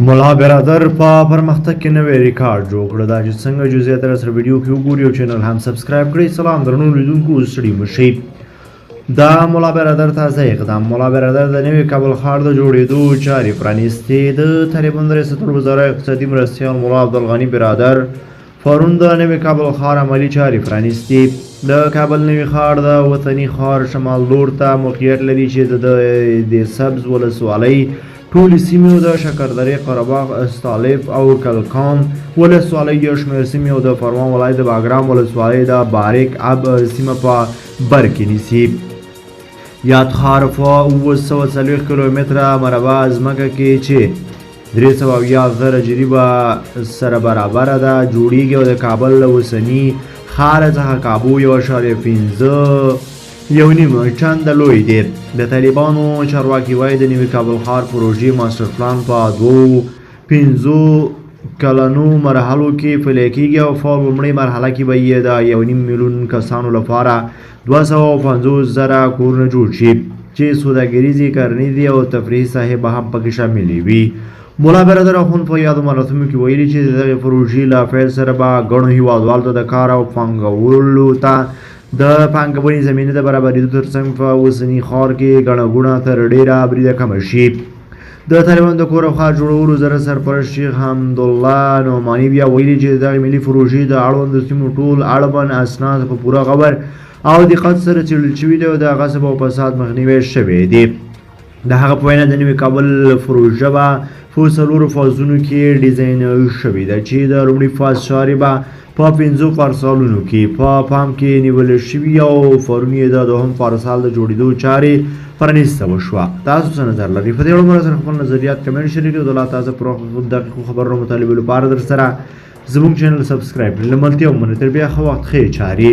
ملا برادر په پرمختګ کې نوی ریکارډ جوړ کړ. دا چې څنګه جزئیات را سره ویډیو کې وګورئ او چینل هم سبسکرایب کړئ. سلام درنو لیدونکو، ستړي مه شئ. دا ملا برادر تازه اقدام. ملا برادر د نوي کابل ښار د جوړېدو چارې پرانیستې. د طالبانو د ریاست الوزرا اقتصادي مرستیال ملا عبدالغني برادر پرون د نوي کابل ښار عملي چارې پرانیستې. د کابل نوي ښار د وطني ښار شمال لور ته موقعیت لري چې د د سبز ولسوالۍ ټولې سیمې او د شکردرې، قرهباغ، استالف او کلکان ولسوالۍ یو شمېر سیمې او د پروان ولایت د باګرام ولسوالۍ د باریک اب سیمه په بر کې نیسي. یاد ښار په 740 کیلومتره مربع ځمکه کې چې 370,000 جریبه سره برابره ده جوړیږي او د کابل له اوسني ښار څخه کابو 1.5 یو نیم چنده لوی دی. د طالبانو چارواکي وایي، د نوي کابل ښار پروژې ماسټر پلان په دوو پنځو کلنو مرحلو کې پلی کېږي او په لومړۍ مرحله کې به یې د 1.5 میلیون کسانو لپاره 250,000 کورونه جوړ شي چې سوداګریزې، کرنیزې او تفریحي ساحې به هم پکې شاملې وي. ملا برادر اخوند په یادو مراسمو کې ویلي چې د دغې پروژې له پیل سره به ګڼو هیوادوالو ته د کار او پانګولو ته د پانګونې زمینې د برابرېدو ترڅنګ په اوسني ښار کې ګڼه ګوڼه تر ډېره بریده کمه شي. د طالبانو د کور او ښار جوړولو وزارت سرپرست شیخ حمدالله نعماني بیا ویلي چې د دغې ملي پروژې د اړوندو سیمو ټول اړوند اسناد په پوره غور او دقت سره څېړل شوي دي او د غصب او فساد مخنیوی شوی دی. د هغه په وینا، د نوي کابل پروژه به په څلورو فازونو کې ډیزاین شوې ده چې د لومړي فاز چارې به په پنځو پارسالونو کې په پام کې نیول شوي او پرون یې د دوهم پارسال د جوړېدو چارې پرانیسته وشوه. تاسو څه نظر لرئ په دې اړه؟ مو سره خپل نظریات کمنټ شریک کړئ. د لا تازه پر دقیقو خبرونو مطالبو لپاره در سره زموږ چینل سبسکرایب کړئ. له ملتیا ومنئ، تر بیا ښه وخت، ښې چارې.